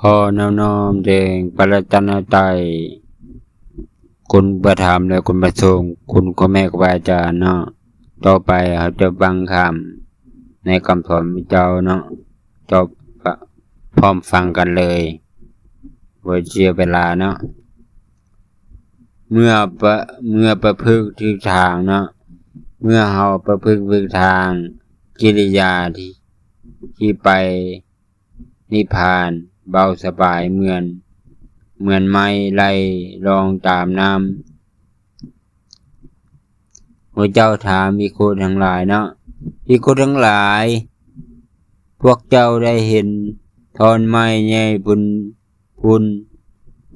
ຂໍນອບນ້ອມແດ່ພະລັດຕະນະໄຕ ຄຸນພະທຳ ແລະ ຄຸນພະສົງ, ຄຸນພໍ່ແມ່ຄູບາອາຈານເນາະ. ຕໍ່ໄປເຮົາຈະຟັງຄຳໃນຄຳສອນຂອງເຈົ້າເນາະ, ເຈົ້າ ພ້ອມຟັງກັນເລີຍ ບໍ່ເສຍເວລາເນາະ. ເມື່ອປະ ເມື່ອປະພຶດຖືກທາງເນາະ, ເມື່ອເຮົາປະພຶດຖືກທາງ, ກິລິຍາທີ່ ທີ່ໄປ ນິບພານເບົາສະບາຍເໝືອນ ເໝືອນໄມ້ໄຫຼລ່ອງຕາມນ້ຳ. ພະເຈົ້າຖາມພິກຂຸທັງຫຼາຍເນາະ, ພິກຂຸທັງຫຼາຍ, ພວກເຈົ້າໄດ້ເຫັນທ່ອນໄມ້ໃຫຍ່ພຸ່ນ ພຸ້ນ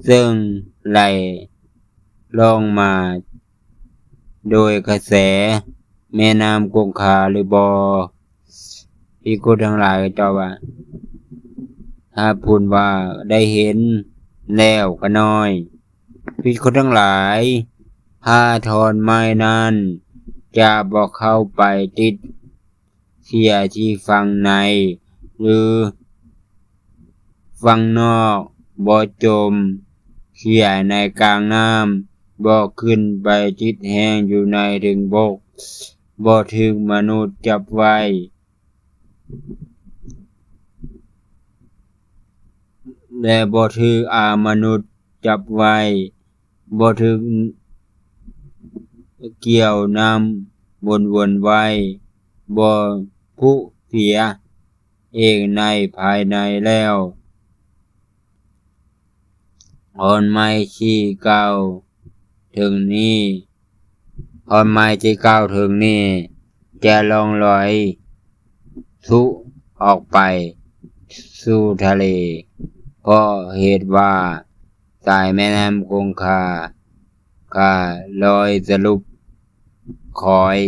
ເຊິ່ງໄຫຼລ່ອງມາໂດຍກະແສແມ່ນ້ຳຄົງຄາຫຼືບໍ່? ພິກຂຸທັງຫຼາຍກໍຕອບວ່າ ຖ້າພູນວ່າ ໄດ້ເຫັນແລ້ວກະນ້ອຍ. ພິກຂຸທັງຫຼາຍ, ຖ້າທ່ອນໄມ້ນັ້ນຈະບໍ່ເຂົ້າໄປຕິດ ເສຍທີ່ຝັ່ງໃນ ຫຼື ຝັ່ງນອກ, ບໍ່ຈົມເສຍໃນກາງນ້ຳ, ບໍ່ຂຶ້ນໄປຕິດແຫ້ງຢູ່ໃນເທິງບົກ, ບໍ່ຖືກມະນຸດຈັບໄວ້ ແລະ ບໍ່ຖືກອາມະນຸດຈັບໄວ້, ບໍ່ຖືກກ່ຽວນ້ຳວົນໆໄວ້, ບໍ່ຜຸເສຍເອງໃນພາຍໃນແລ້ວ. ທ່ອນໄມ້ທີ່ກ່າວເຖິງນີ້ ທ່ອນໄມ້ທີ່ກ່າວເຖິງນີ້ ຈະລ່ອງລອຍທະລຸອອກໄປສູ່ທະເລ, ເພາະເຫດວ່າ ສາຍແມ່ນ້ຳຄົງຄາ ຄາລອຍສະຫຼຸບ ຄອຍ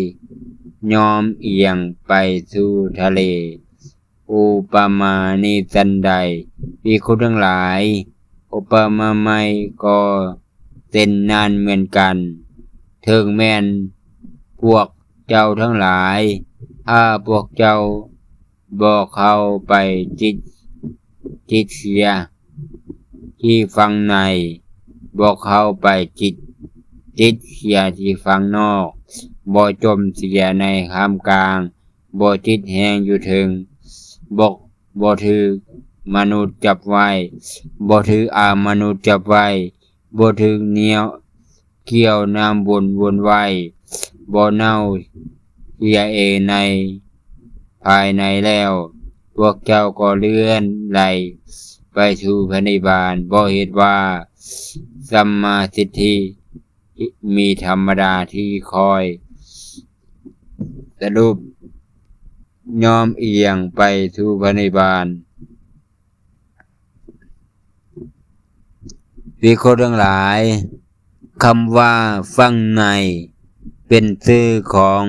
ຍ້ອນອຽງໄປສູ່ທະເລ. ອຸປະມານີ້ສັນໃດ, ພິກຂຸທັງຫຼາຍ? ອຸປະມາໃໝ່ກໍເຊັ່ນນັ້ນເໝືອນກັນ, ເຖິງແມ່ນພວກເຈົ້າທັງຫຼາຍ, ຖ້າພວກເຈົ້າບໍ່ເຂົ້າໄປຕິດ ຕິດເສຍ ທີ່ຝັ່ງໃນ, ບໍ່ເຂົ້າໄປຕິດ ຕິດເສຍທີ່ຝັ່ງນອກ, ບໍ່ຈົມເສຍໃນທ່າມກາງ, ບໍ່ຕິດແຫ້ງຢູ່ເທິງບົກ, ບໍ່ຖືກມະນຸດຈັບໄວ້, ບໍ່ຖືກອາມະນຸດຈັບໄວ້, ບໍ່ຖືກໜຽວ ກ່ຽວນ້ຳວົນໆໄວ້, ບໍ່ເນົ່າເສຍເອງໃນພາຍໃນແລ້ວ, ພວກເຈົ້າກໍເລື່ອນໄຫຼໄປສູ່ພະນິບານ. ບໍ່ເຫັນວ່າສຳມາທິດຖິມີທຳມະດາທີ່ຄອຍສະຫຼຸບຍ້ອນອຽງໄປສູ່ພະນິບານ? ພິກຂຸທັງຫຼາຍ, ຄຳວ່າຝັ່ງໃນ ເປັນຊື່ຂອງ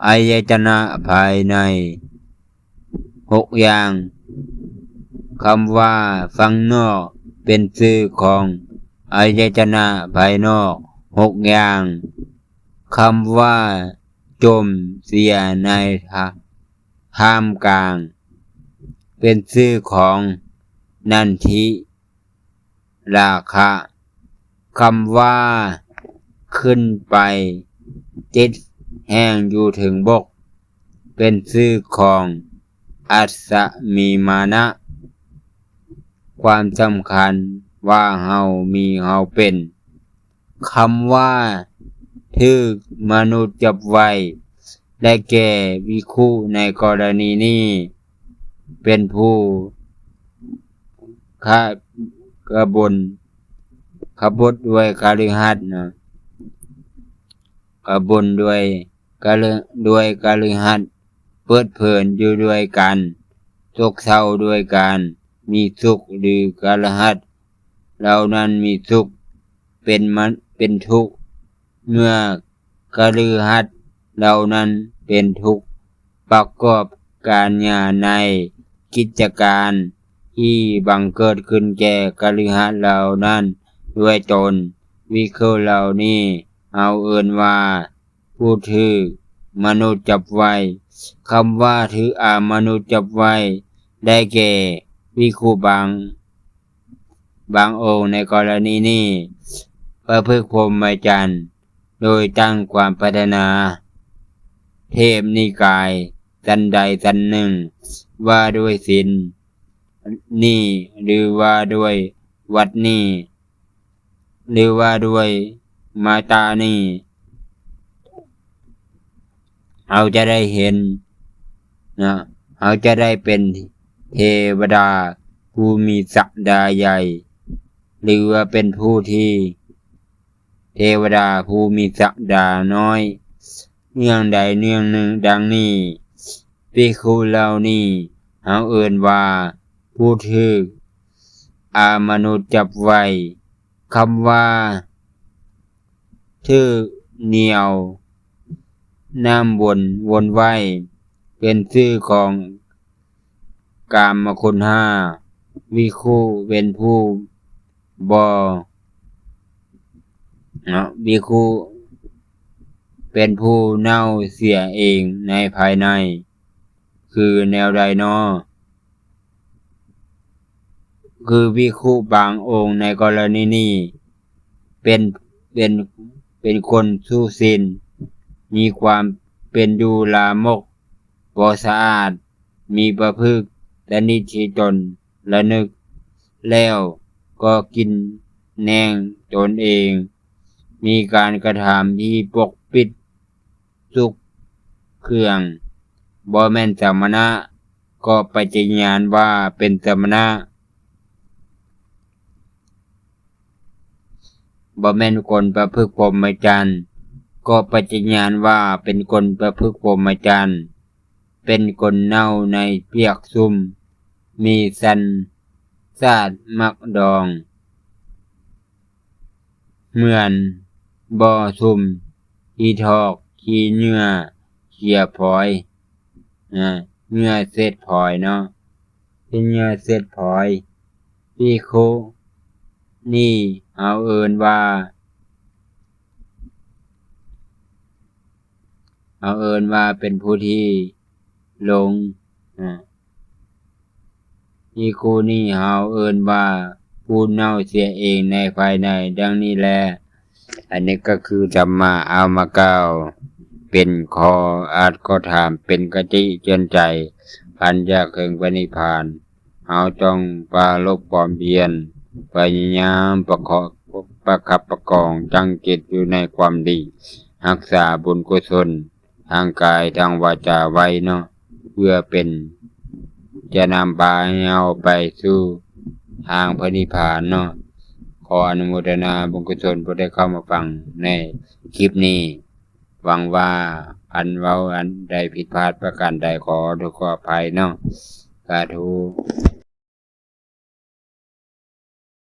ອາຍະຕະນະພາຍໃນຫົກຢ່າງ, ຄຳວ່າຝັ່ງນອກ ເປັນຊື່ຂອງອາຍະຕະນະພາຍນອກຫົກຢ່າງ, ຄຳວ່າຈົມເສຍໃນ ທ່າມກາງ ເປັນຊື່ຂອງນັນທິລາຄະ, ຄຳວ່າຂຶ້ນໄປຕິດແຫ້ງຢູ່ເທິງບົກ ເປັນຊື່ຂອງອັດສະມີມານະ, ຄວາມສຳຄັນວ່າເຮົາມີເຮົາເປັນ. ຄຳວ່າຖືກມະນຸດຈັບໄວ້ ໄດ້ແກ່ ພິກຂຸໃນກໍລະນີນີ້ ເປັນຜູ້ຂະ ຂະບົນ ຂະບົດດ້ວຍຄະລືຫັດເນາະ, ຂະບົນດ້ວຍຄະລື ດ້ວຍຄະລືຫັດ, ເພີດເພີນຢູ່ດ້ວຍກັນ, ໂສກເສົ້າດ້ວຍກັນ, ມີສຸກ ຫຼື ຄະລືຫັດເຫຼົ່ານັ້ນມີສຸກ ເປັນມະ ເປັນທຸກ, ເມື່ອຄະລືຫັດເຫຼົ່ານັ້ນເປັນທຸກ, ປະກອບການງານໃນກິດຈະການທີ່ບັງເກີດຂຶ້ນແກ່ຄະລືຫັດເຫຼົ່ານັ້ນດ້ວຍຕົນ. ວິກຂຸເຫຼົ່ານີ້ເຮົາເອີ້ນວ່າ ຜູ້ຖືກມະນຸດຈັບໄວ້. ຄຳວ່າຖືກອາມະນຸດຈັບໄວ້ ໄດ້ແກ່ ພິກຂຸບາງ ບາງອົງໃນກໍລະນີນີ້ປະພຶກພົມມະຈັນ ໂດຍຕັ້ງຄວາມປາດຖະໜາເທບນິກາຍສັນໃດສັນໜຶ່ງ ວ່າດ້ວຍສິນນີ້ ຫຼືວ່າດ້ວຍວັດນີ້ ຫຼືວ່າດ້ວຍມາຕານີ້ ເຮົາຈະໄດ້ເຫັນນະ ເຮົາຈະໄດ້ເປັນເທວະດາຜູ້ມີສັກດາໃຫຍ່ ຫຼືວ່າເປັນຜູ້ທີ່ ເທວະດາຜູ້ມີສັກດານ້ອຍ ເນື່ອງໃດເນື່ອງໜຶ່ງດັ່ງນີ້. ພິກຂຸເຫຼົ່ານີ້ເຮົາເອີ້ນວ່າຜູ້ຖືກອາມະນຸດຈັບໄວ້. ຄຳວ່າຖືກໜ່ຽວນ້ຳວົນ ວົນໄວ້ ເປັນຊື່ຂອງ ກາມະຄຸນຫ້າ. ພິກຂຸເປັນຜູ້ບໍ່ ເນາະ ພິກຂຸເປັນຜູ້ເນົ່າເສຍເອງໃນພາຍໃນ ຄືແນວໃດນໍ? ຄືພິກຂຸບາງອົງໃນກໍລະນີນີ້ ເປັນ ເປັນ ເປັນຄົນຊູ້ສິ້ນ ມີຄວາມເປັນຢູ່ລາມົກ ບໍ່ສະອາດ ມີປະພຶກຊະນິດທີ່ຕົນລະນຶກແລ້ວກໍກິນແໜ້ງຕົນເອງ ມີການກະທຳທີ່ປົກປິດ ສຸກເຄື່ອງ ບໍ່ແມ່ນສະມະນະ ກໍປະຈັກຍານວ່າເປັນສະມະນະ ບໍ່ແມ່ນຄົນປະພຶກພົມມະຈັນ ກໍປະຈັກຍານວ່າເປັນຄົນປະພຶກພົມມະຈັນ ເປັນຄົນເນົ່າໃນປຽກຊຸ່ມ ມີສັນຊາດມັກດອງ ເໝືອນບໍ່ຊຸ່ມ ຂີ້ຖອກ ຂີ້ເຫຍື້ອ ເສຍພອຍ ອາ ເຫຍື້ອເສດພອຍເນາະ ເປັນເຫຍື້ອເສດພອຍ. ພິກຂຸນີ້ເຮົາເອີ້ນວ່າ ເຮົາເອີ້ນວ່າເປັນຜູ້ທີ່ຫຼົງ ອາ ອີກຄູ່ນີ້ເຮົາເອີ້ນວ່າຜູ້ເນົ່າເສຍເອງໃນພາຍໃນ ດັ່ງນີ້ແຫຼະ. ອັນນີ້ກໍຄືທຳມະເອົາມາກ່າວເປັນຂໍ້ອາດຂໍ້ຖາມ ເປັນຄະຕິເຕືອນໃຈ ອັນຢາກເຖິງພະນິບພານ ເຮົາຕ້ອງປາລົບຄວາມພຽນ ພະຍາຍາມປະເຄາະ ປະຄັບປະຄອງ ຕັ້ງຈິດຢູ່ໃນຄວາມດີ ຮັກສາບຸນກຸສົນ ທາງກາຍທາງວາຈາໄວ້ເນາະ ເພື່ອເປັນ ຈະນຳພາໃຫ້ເຮົາໄປສູ່ທາງພະນິບພານເນາະ. ຂໍອະນຸໂມທະນາບຸນກຸສົນຜູ້ໄດ້ເຂົ້າມາຟັງໃນຄລິບນີ້. ຫວັງວ່າອັນເວົ້າອັນໃດຜິດພາດປະການໃດ ຂໍໂທດຂໍອະໄພເນາະ. ສາທຸ.